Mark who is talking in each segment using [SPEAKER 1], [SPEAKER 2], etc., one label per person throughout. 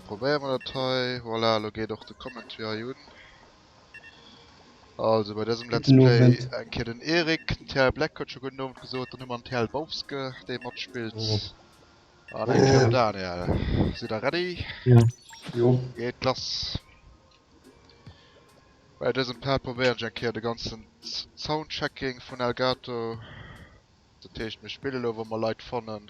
[SPEAKER 1] probéiere mer dat hei. Voilà, elo geet och de Commentary hei un. Also bei dësem Let's
[SPEAKER 2] Gudden
[SPEAKER 1] Play
[SPEAKER 2] Owend.
[SPEAKER 1] eng Kéier den Eric, den TL Black huet scho gudden Owend gesot, dann hu mer den TL Bauske, dee matspillt, an eng Kéier den Daniel. Sidd der ready?
[SPEAKER 2] Jo.
[SPEAKER 1] Geet lass. Bei dësem Part probéieren ech eng Kéier de ganzen Soundchecking vun Elgato. Dat heescht mir spille lo wa mer Leit fannen.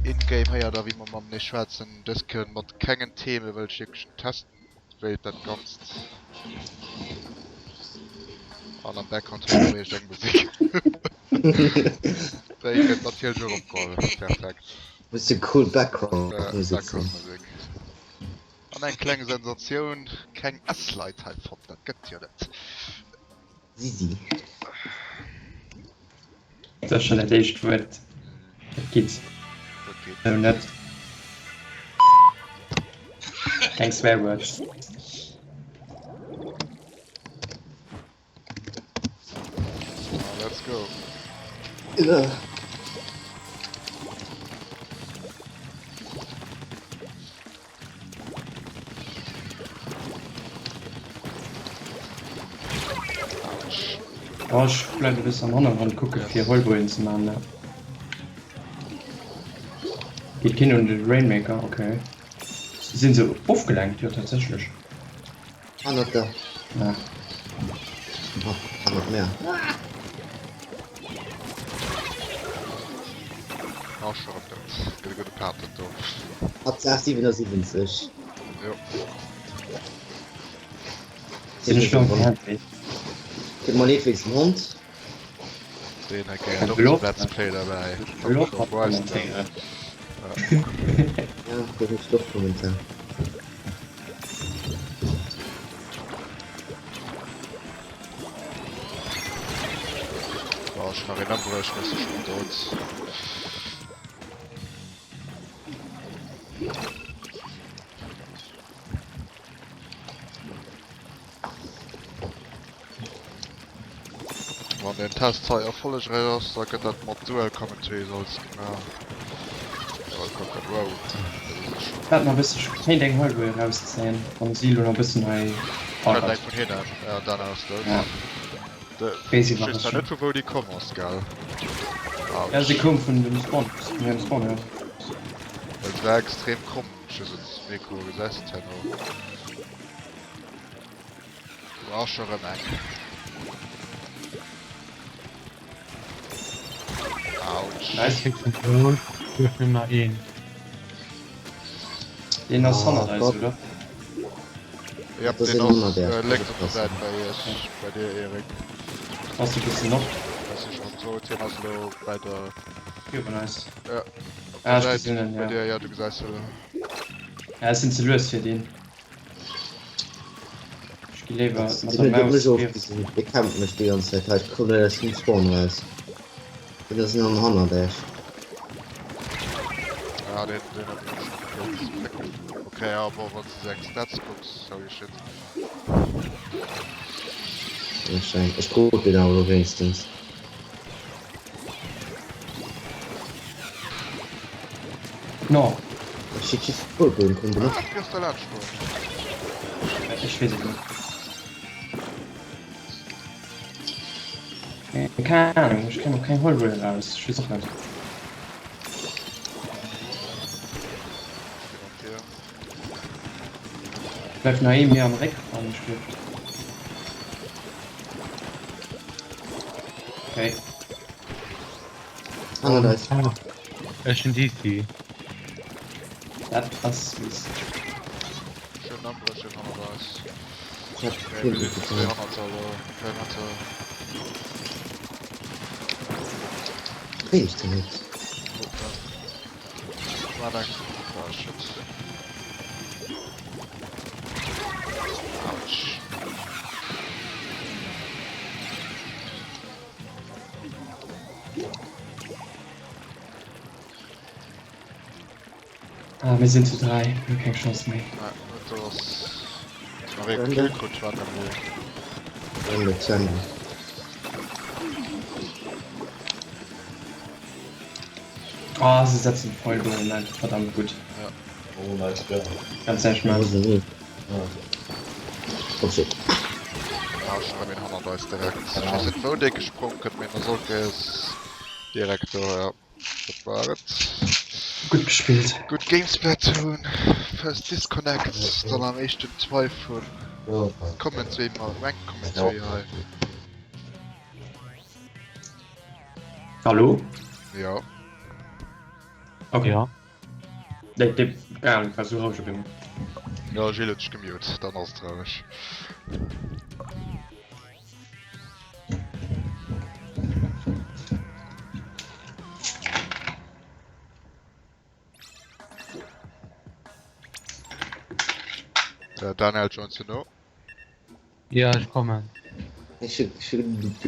[SPEAKER 1] In-game héiert a wéi mer matenee schwätzen. Dës Kéier mat kengen Themen, well ech wierklech testen wéilt dat Ganzt. An am Background héiert der eréischt eng Musek. Déi gëtt natierlech och opgeholl. Perfekt.
[SPEAKER 3] Muss jo cool Background-Musek sinn.
[SPEAKER 1] Background-Musek. An eng kleng Sensatioun, keng S-Leit hei fonnt, dat gëtt jo net.
[SPEAKER 3] Sisi.
[SPEAKER 2] Dat ass schon dat éischt Wuert. Dat geet sou net. Keng Swear Words.
[SPEAKER 1] Let's go.
[SPEAKER 2] Oh, ech bleiwe e bëssen am Hannergrond kucke fir Heulbojen ze man. Geet keen un de Rainmaker? Okay. Sinn se ofgelenkt? Jo, tatsächlech.
[SPEAKER 3] Hannert der.
[SPEAKER 2] Ja.
[SPEAKER 3] Oh, hannert mir.
[SPEAKER 1] Ah, schon op dat. Gëtt e gudde Part dat do.
[SPEAKER 3] Haaptsaach 77.
[SPEAKER 1] Jo.
[SPEAKER 2] Sinn ech lo am Fernseh?
[SPEAKER 3] Tut mer leed wéinst dem Hond.
[SPEAKER 1] Deen hei gehéiert och zum Let's Play derbäi.
[SPEAKER 2] Elo mat kommentéieren.
[SPEAKER 3] Ja, dee mécht och Kommentar.
[SPEAKER 1] Oh, ech nach een abréch, mee si schon dout. Wann den Test hei erfollegräich ass, da gëtt dat mat Dual Commentaries alles gemaach. Mal kucken, wow, dat ass schon.
[SPEAKER 2] Waart nach e bëssen, ech kéint eng Hallway erauszéien, wann si elo nach e bëssen hei
[SPEAKER 1] Kënnt eng vun hinnen, ja, dann ass dat.
[SPEAKER 2] Ja.
[SPEAKER 1] De,
[SPEAKER 2] Weess
[SPEAKER 1] ech
[SPEAKER 2] iwwer
[SPEAKER 1] weess zwar
[SPEAKER 2] schon.
[SPEAKER 1] net vu wou déi komm ass, gell?
[SPEAKER 2] Ja, se
[SPEAKER 1] Autsch.
[SPEAKER 2] koum vun dem Spawn, vun hirem Spawn aus.
[SPEAKER 1] Well se war extrem kromm, ech hu se Mikro gesäis et herno. Do ass scho rëm eng. Autsch.
[SPEAKER 2] Nice.
[SPEAKER 4] Krieg den Goal, duerf nëmmen nach een.
[SPEAKER 2] Deen ass hannert
[SPEAKER 3] Ah,
[SPEAKER 2] eis,
[SPEAKER 3] Gott.
[SPEAKER 2] oder?
[SPEAKER 1] Jep,
[SPEAKER 3] Dat ass
[SPEAKER 1] deen
[SPEAKER 3] een
[SPEAKER 1] ass
[SPEAKER 3] hannert Äech,
[SPEAKER 1] äh, lénks op der
[SPEAKER 3] oppassen.
[SPEAKER 1] Säit bei iech, bei dir Erik.
[SPEAKER 2] Ass e bëssen op.
[SPEAKER 1] Ass e schonn tot, hien ass elo bei der.
[SPEAKER 2] Virun eis.
[SPEAKER 1] Ja, op
[SPEAKER 2] Ah,
[SPEAKER 1] der
[SPEAKER 2] ech
[SPEAKER 1] Säit
[SPEAKER 2] gesinn en,
[SPEAKER 1] bei
[SPEAKER 2] ja.
[SPEAKER 1] dir, ja du gesäis se elo.
[SPEAKER 2] Ja, ech sinn ze lues fir deen. Ech gi léiwer mat
[SPEAKER 3] Deen
[SPEAKER 2] der
[SPEAKER 3] huet op
[SPEAKER 2] Maus
[SPEAKER 3] mech
[SPEAKER 2] vir.
[SPEAKER 3] ofgesinn. Dee campt mech déi ganz Zäit hei. Ech komm net aus dem Spawn raus. Deen ass en hannert Äech.
[SPEAKER 1] Ja, deen, deen huet mech och scho gekillt. Okay, ja, bon, wann s de seng Stats kucks, holy shit.
[SPEAKER 3] Wahrscheinlech. Ech krut deen awer elo wéinstens.
[SPEAKER 2] No.
[SPEAKER 3] Ech si just vollkomm komm
[SPEAKER 1] Ah,
[SPEAKER 3] benotzt.
[SPEAKER 1] du kanns da laanscht goen.
[SPEAKER 2] Ech weess et net. Keng Ahnung, ech kréien och keng Hallway eraus. Ech weess och net.
[SPEAKER 1] Ech ginn op dir.
[SPEAKER 2] Bleift nach ee mir am Réck an ech gleef. Okay.
[SPEAKER 3] Hannert eis.
[SPEAKER 4] Ech hunn DC.
[SPEAKER 2] Dat ass mies.
[SPEAKER 1] Schön Ambrechen hannert eis.
[SPEAKER 3] Ich hab
[SPEAKER 1] Okay,
[SPEAKER 3] vill
[SPEAKER 1] wir
[SPEAKER 3] gut
[SPEAKER 1] sind
[SPEAKER 3] getan.
[SPEAKER 1] 200 elo. Perimeter.
[SPEAKER 3] Krieg ich den net?
[SPEAKER 1] Gucken. War eng. Ah, shit. Autsch.
[SPEAKER 2] Ah, mir sinn zu 3, mir hu keng Chance méi.
[SPEAKER 1] Nein, do ass nach ee Kill krut war der Mol.
[SPEAKER 3] Ende zu Ende.
[SPEAKER 2] Ah, se setzen voll Goal, nein, verdammt gut.
[SPEAKER 1] Ja.
[SPEAKER 5] Oh, nice job.
[SPEAKER 2] Kannst näischt maachen.
[SPEAKER 3] Oh shit.
[SPEAKER 1] Ah, schon erëm een hannert eis direkt. Ech weess net wou dee gesprong kënnt, mee en ass och direkt do, ja. Dat war et.
[SPEAKER 2] Gutt gespillt.
[SPEAKER 1] Gutt Game Splatoon. First Disconnect, dann am éischten Zweifel. Kommen zwee mal, eng kommen zwee hei.
[SPEAKER 2] Hallo?
[SPEAKER 1] Ja.
[SPEAKER 2] Okay.
[SPEAKER 4] Ja.
[SPEAKER 2] Nee, dee, keine Ahnung, war sou roueg op eemol.
[SPEAKER 1] Ja, Gilles huet sech gemute, dann ass et roueg. Daniel joins du no?
[SPEAKER 4] Ja, ech kommen.
[SPEAKER 3] Ech hu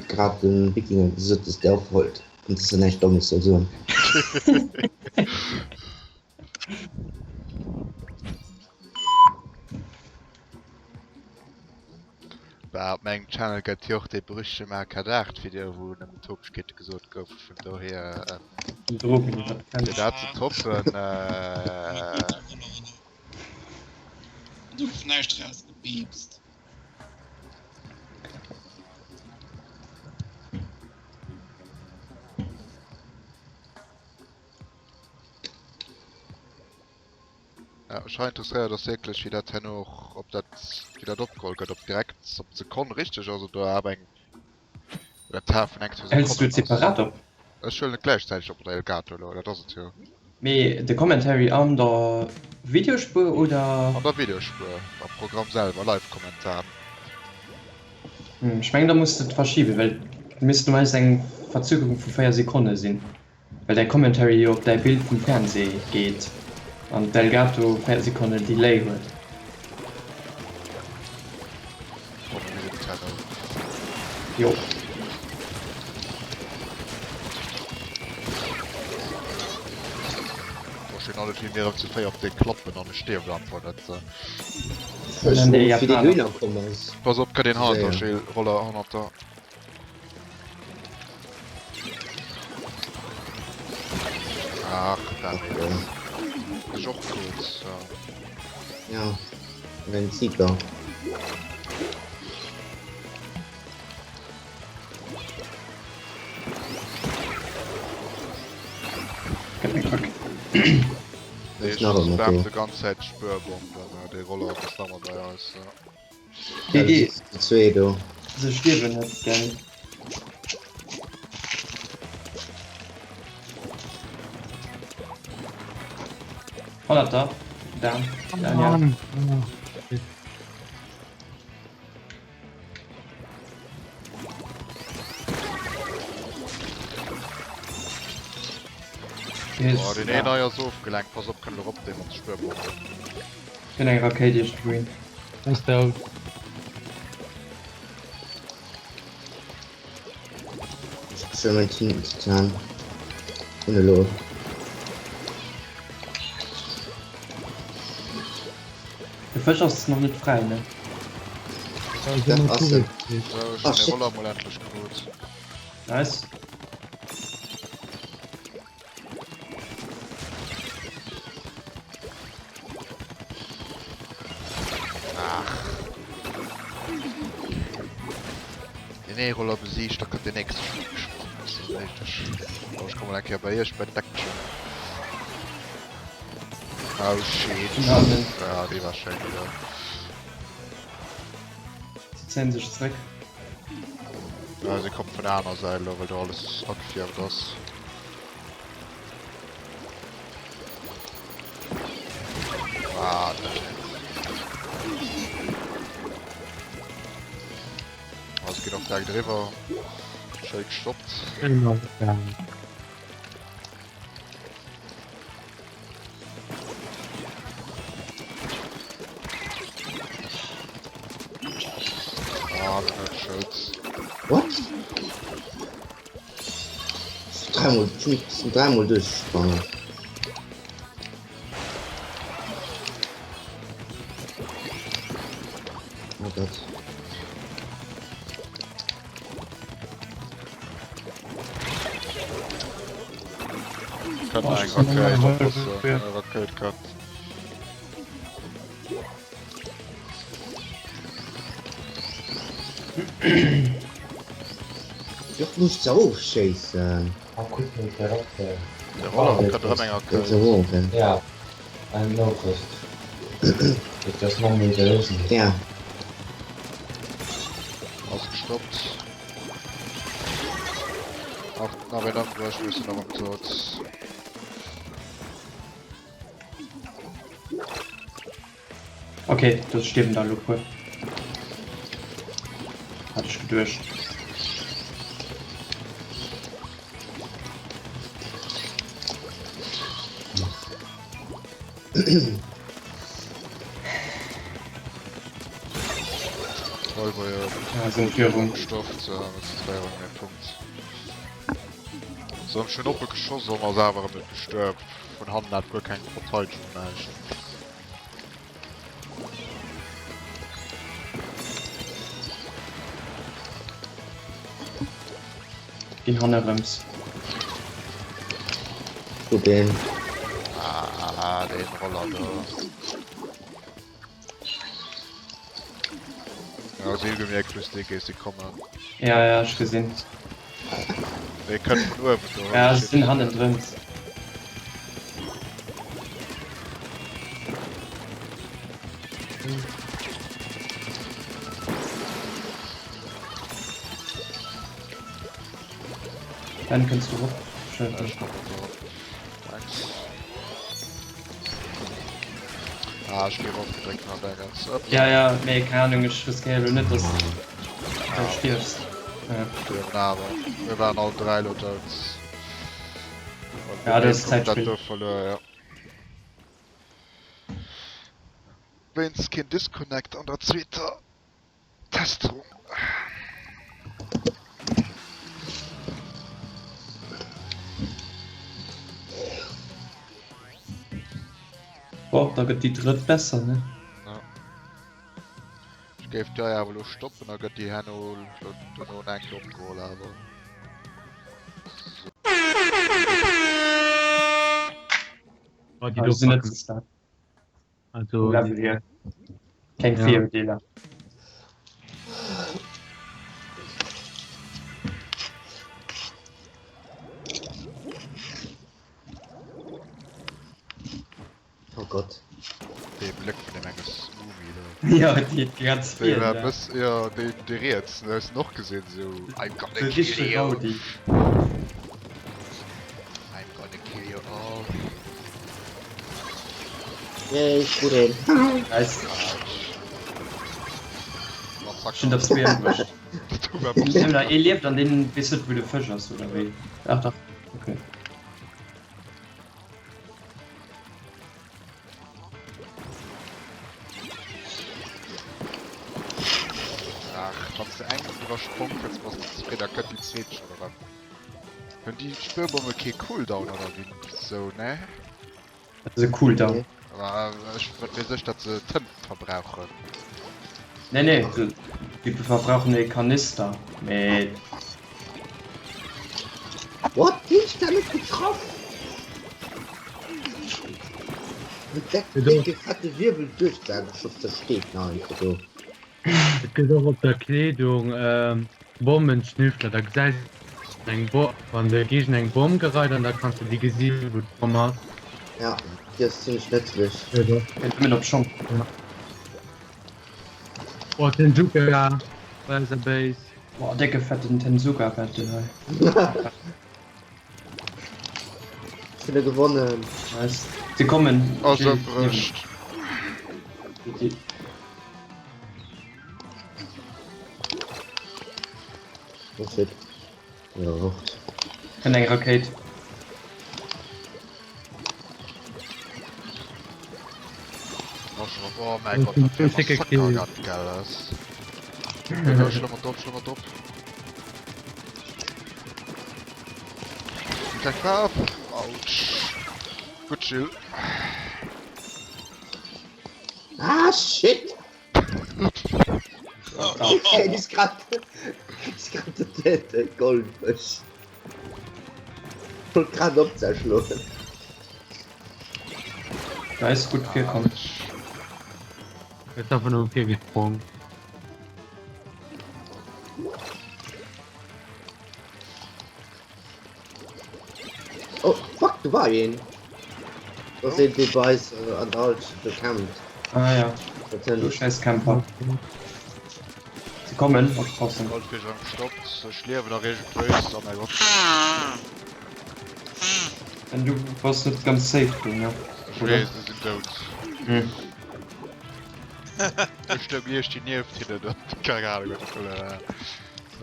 [SPEAKER 3] grad dem Wikinger gesot, dass der opholt an dass en näischt Dommes soll soen.
[SPEAKER 1] Bah, op mengem Channel gëtt jo och dee berüchtegte Mario Kart 8 Video, wou nëmmen Topegkeete gesot goufen, vun dohier fir dat ze toppen.
[SPEAKER 6] Do gouf näischt rausgepiepst.
[SPEAKER 1] Ja, mech hei interesséiert ass wierklech wéi dat herno och, ob dat, wéi dat opgeholl gëtt, ob direkt op d'Sekonn richteg ass oder awer eng Retard vun eng, zwou
[SPEAKER 2] Hëls du
[SPEAKER 1] Sekonnen
[SPEAKER 2] et
[SPEAKER 1] ass.
[SPEAKER 2] separat op?
[SPEAKER 1] Ech huelen et gläichzäiteg op mat Elgato elo, dat ass et jo.
[SPEAKER 2] Mee de Commentary an der Videospuer oder?
[SPEAKER 1] An der Videospuer, am Programm selwer, Live-Kommentar.
[SPEAKER 2] Ech mengen da muss de et verschiben, well et misst normalerweis eng Verzögerung vu 4 Sekonne sinn. Well däi Commentary jo op däi Bild vum Fernseh geet an d'Elgato 4 Sekonnen Delay huet. Jo.
[SPEAKER 1] Pass op, kënnt een hannert der, Gilles, Roller hannert der. Ach, dammit. Ech och gutt, ja.
[SPEAKER 3] Ja, en Seeker.
[SPEAKER 2] Gëtt meng Kack.
[SPEAKER 1] Nee,
[SPEAKER 3] Ist nach ëmmer
[SPEAKER 1] spam
[SPEAKER 3] do.
[SPEAKER 1] de ganz Zäit d'Spuerbomben, dee Roller ass nach ëmmer bei eis, ja.
[SPEAKER 2] GG.
[SPEAKER 3] Déi zwee do.
[SPEAKER 2] Se stierwen net, gell? Hannert der, Dan, Daniel.
[SPEAKER 1] Oh, den een hei ass ofgelenkt, pass op, kënnt erop, dee mat de Spuerbomben.
[SPEAKER 2] Hunn eng Rakéit iech Green.
[SPEAKER 4] Ass dout.
[SPEAKER 3] Ech hun mein Team Titan. Hun elo.
[SPEAKER 2] De Fësch ass nach net fräi ne?
[SPEAKER 3] Dat ass en.
[SPEAKER 1] Sou, ech hun de Roller mol endlech krut.
[SPEAKER 2] Nice.
[SPEAKER 1] Ach. Den ee Roller besiegt, da kënnt den nächste schon gesprong. Das ist richtig. Oh, ich komme mal eng Kéier bei iech bei d'Action. Oh shit. Ja, déi war schéin wieder.
[SPEAKER 2] Se zéien sech zréck.
[SPEAKER 1] Ja, se kommt vun der aner Säit elo, well do alles agefierft ass. Ah, damn it. Ah, se ginn och direkt eriwwer. Schéi gestoppt. Ah, den huet Schëld.
[SPEAKER 3] What? Dreimal, sind dreimal durchgesprungen. Oh Gott.
[SPEAKER 1] Kënnt eng Rakéit, oppassen, eng Rakéit kënnt.
[SPEAKER 3] Joch muss se ofschéissen.
[SPEAKER 1] De Roller kënnt erëm eng Erkëllt. Ass gestoppt. Nach nach een ëmbruecht, mir sinn erëm tot.
[SPEAKER 2] Ok, do stierwen der elo puer. Hat ech geduecht.
[SPEAKER 1] Ja,
[SPEAKER 2] sind Führung.
[SPEAKER 1] Gestofft, ja, das ist der Punkt. So, schon oppe geschoss, an ass awer net gestuerf. Vun hannen hat guer keng Verteidegung, näischt.
[SPEAKER 2] Ginn hannerëms.
[SPEAKER 3] Gutt een.
[SPEAKER 1] Ah, deen Roller do. Ja, si hu gemierkt, wou s de géifs kommen.
[SPEAKER 2] Ja, ja, ech gesinn.
[SPEAKER 1] Dee kënnt vun uewen do.
[SPEAKER 2] Ja, se sinn hannendrëms. Ben, kënns du rop? Schön.
[SPEAKER 1] Ech kommen erop. Thanks. Ah, ech gi erofgedréckt an der ganz.
[SPEAKER 2] Ja, ja, mee keng Ahnung, ech riskéiere lo net, dass du stierfs. Ja.
[SPEAKER 1] Stierwen awer. Mir waren all 3 lo dout.
[SPEAKER 2] Ja, dat ass Zäitspill.
[SPEAKER 1] Dat do verluer, ja. Wéinst keen Disconnect an der zweeter Testrunn.
[SPEAKER 2] Bon, da gëtt déi drëtt besser, ne?
[SPEAKER 1] Ja. Ech géif déi awer elo stoppen, da gëtt déi herno lo dono enk opgeholl awer.
[SPEAKER 4] Oh, déi
[SPEAKER 2] Ah,
[SPEAKER 4] do
[SPEAKER 2] sinn net
[SPEAKER 4] packen.
[SPEAKER 2] ze staark.
[SPEAKER 4] Also,
[SPEAKER 2] Level hier. Keng
[SPEAKER 4] Ja.
[SPEAKER 2] Virurteeler.
[SPEAKER 3] Oh Gott.
[SPEAKER 1] Dee Bléck vun deem enge Smoothie do.
[SPEAKER 2] Ja, déi ganz
[SPEAKER 1] Dee
[SPEAKER 2] vill.
[SPEAKER 1] war
[SPEAKER 2] Ja.
[SPEAKER 1] bëss, jo, deen dee riets, den hues de och gesinn, sou I'm gonna
[SPEAKER 2] So
[SPEAKER 1] kill
[SPEAKER 2] richteg
[SPEAKER 1] you,
[SPEAKER 2] Rowdy.
[SPEAKER 1] I'm gonna kill you all.
[SPEAKER 3] Yay, ich krut een.
[SPEAKER 2] Nice.
[SPEAKER 1] Massaker.
[SPEAKER 2] Ech hunn der zwee ëmbruecht.
[SPEAKER 1] Du war
[SPEAKER 2] Nëmmen nach ee lieft an deen weess net wou de Fësch ass oder wéi? Ach dach, okay.
[SPEAKER 1] Ach, wann s de eng iwwersprong kriss, bass de zefridden, da kënnt déi zweet schonn erëm. Hunn déi Spürbomme kee Cooldown oder wéi sou, ne?
[SPEAKER 2] Dat ass e Cooldown.
[SPEAKER 1] Aber ech, wat weess ech, datt se Tënt verbrauchen.
[SPEAKER 2] Nee, nee, déi verbrauchen e Kanister, mee.
[SPEAKER 3] What? Wéi ech dat net getraff? Mit deck, dicke, fette Wirbel duerch d'Ae geschoss, dat steet nach einfach do.
[SPEAKER 4] Et gëtt och op der Kleedung Bommenschnüffler, da gesäis de eng Bo wann de Géigner eng Bomm gereit an da kanns de déi gesi wou d'Bomm ass.
[SPEAKER 3] Ja, déi ass zimlech nëtzlech.
[SPEAKER 2] Kënnt nëmmen op Schong.
[SPEAKER 4] Oh Tensuka bei eiser Base.
[SPEAKER 2] Boah, décke fetten Tensuka Battle hei.
[SPEAKER 3] Ech hunn e gewonnen.
[SPEAKER 2] Nice. Se kommen.
[SPEAKER 1] Ass ëmbruecht.
[SPEAKER 3] Oh shit. Ja, och.
[SPEAKER 2] Kënnt eng Rakéit.
[SPEAKER 1] Oh mäi Gott, wat fir e Massaker dat gell ass. Schlo mat drop, schlo mat drop. Greif ab! Autsch. Gutt Jill.
[SPEAKER 3] Ah shit! Ey, ist grad, ist grad de, de Goldfësch. Wollt grad op zerschloen.
[SPEAKER 2] Nice, gutt virkomm.
[SPEAKER 4] Jetzt einfach nur virgesprungen.
[SPEAKER 3] war een. Dat ass een dee bei eis an der Halschent do campt.
[SPEAKER 2] Ah ja, du scheiß Camper. Se kommen, oppassen.
[SPEAKER 1] Goldfisch erëm gestoppt. Ech liewen nach iergendwéis, oh mäi Gott.
[SPEAKER 2] En du bass net ganz safe do, ne?
[SPEAKER 1] Ech weess, ech sinn dout. Ech stoung iergdi nieft hinnen an keng Ahnung wat dat soll.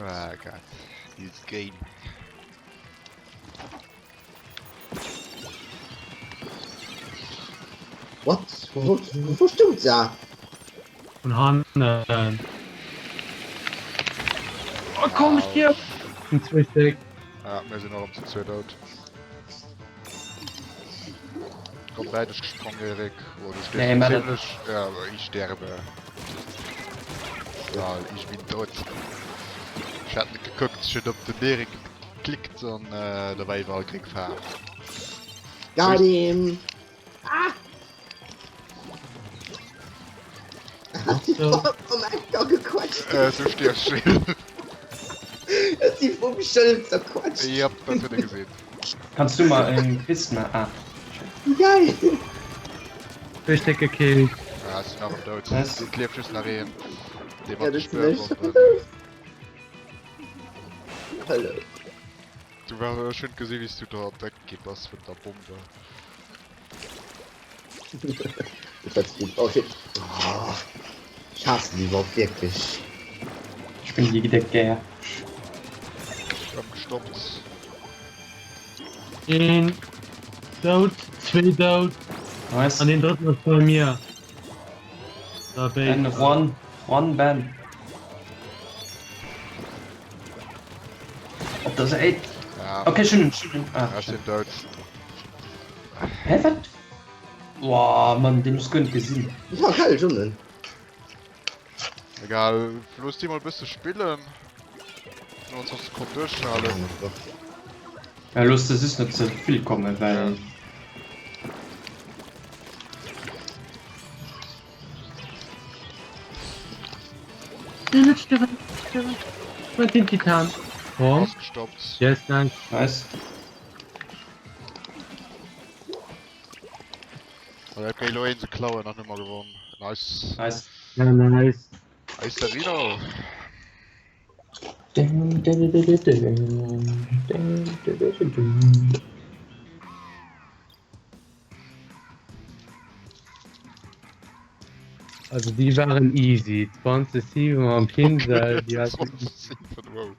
[SPEAKER 1] Ah Gott, dieses Game.
[SPEAKER 3] What? Wou stoung se?
[SPEAKER 4] Vun hannen. Oh komm stierf! Sind zwee Stéck.
[SPEAKER 1] Ja, mir sinn och erëm zu zwee dout. Komm bäi dech gesprong, Erik. Oh, du
[SPEAKER 2] Nee,
[SPEAKER 1] stierfs
[SPEAKER 2] mä dat-
[SPEAKER 1] zimmlech. Ja, aber ich sterbe. Ja, ich bin tot. Ech hat net gekuckt, ech hunn op den Erik geklickt an da war iwwerall gréng Faarf.
[SPEAKER 3] Got him! Ah! Hat si voll am Eck da gequetscht.
[SPEAKER 1] Äh, du stierfs schnell.
[SPEAKER 3] Huet si vum Schëld zerquetscht.
[SPEAKER 1] Jep, dat huet ee gesinn.
[SPEAKER 2] Kanns du mer en Quiz ma ah.
[SPEAKER 3] Geil!
[SPEAKER 4] Zwee Stéck gekillt.
[SPEAKER 1] Ah, ech sinn nach am Doud.
[SPEAKER 2] Nice.
[SPEAKER 1] Et lieft just nach een. Dee
[SPEAKER 3] Ja,
[SPEAKER 1] mat de
[SPEAKER 3] dat sinn ech.
[SPEAKER 1] Spuerbomben.
[SPEAKER 3] Hallo.
[SPEAKER 1] Du war ech hunn gesi wéi s du do entdeckt gi bass vun der Bombe.
[SPEAKER 3] Oh shit. Oh, ich hasse die Waffe wierklech.
[SPEAKER 2] Ech spillen déi déck gär.
[SPEAKER 1] Erëm gestoppt.
[SPEAKER 4] Een dout, zwee dout.
[SPEAKER 2] Nice.
[SPEAKER 4] An deen drëtten ass bei mir. Da
[SPEAKER 2] Ben,
[SPEAKER 4] béid.
[SPEAKER 2] Juan, Juan Ben. Op der Säit.
[SPEAKER 1] Ja,
[SPEAKER 2] Okay, schön, schön. Ah,
[SPEAKER 1] ech sinn dout.
[SPEAKER 2] Hä, wat? Boah, Mann, den hues guer net gesinn.
[SPEAKER 3] Ja, geil, Jonnen.
[SPEAKER 1] Egal, looss déi mol bësse spillen. 29 Sekonnen duerchhalen.
[SPEAKER 2] Ja, looss de just net ze vill kommen, well.
[SPEAKER 4] Nee, net stierwen, net stierwen. Mat den Titan. Oh.
[SPEAKER 1] Ass gestoppt.
[SPEAKER 4] Yes, nice.
[SPEAKER 2] Nice.
[SPEAKER 1] Okay, lo een ze klauen, dann hu mer gewonnen. Nice.
[SPEAKER 2] Nice.
[SPEAKER 4] Ja, nice.
[SPEAKER 1] Nice, der Rino.
[SPEAKER 4] Also déi waren easy, 20 7 mam Pinsel, déi haten
[SPEAKER 1] 20 7, wow.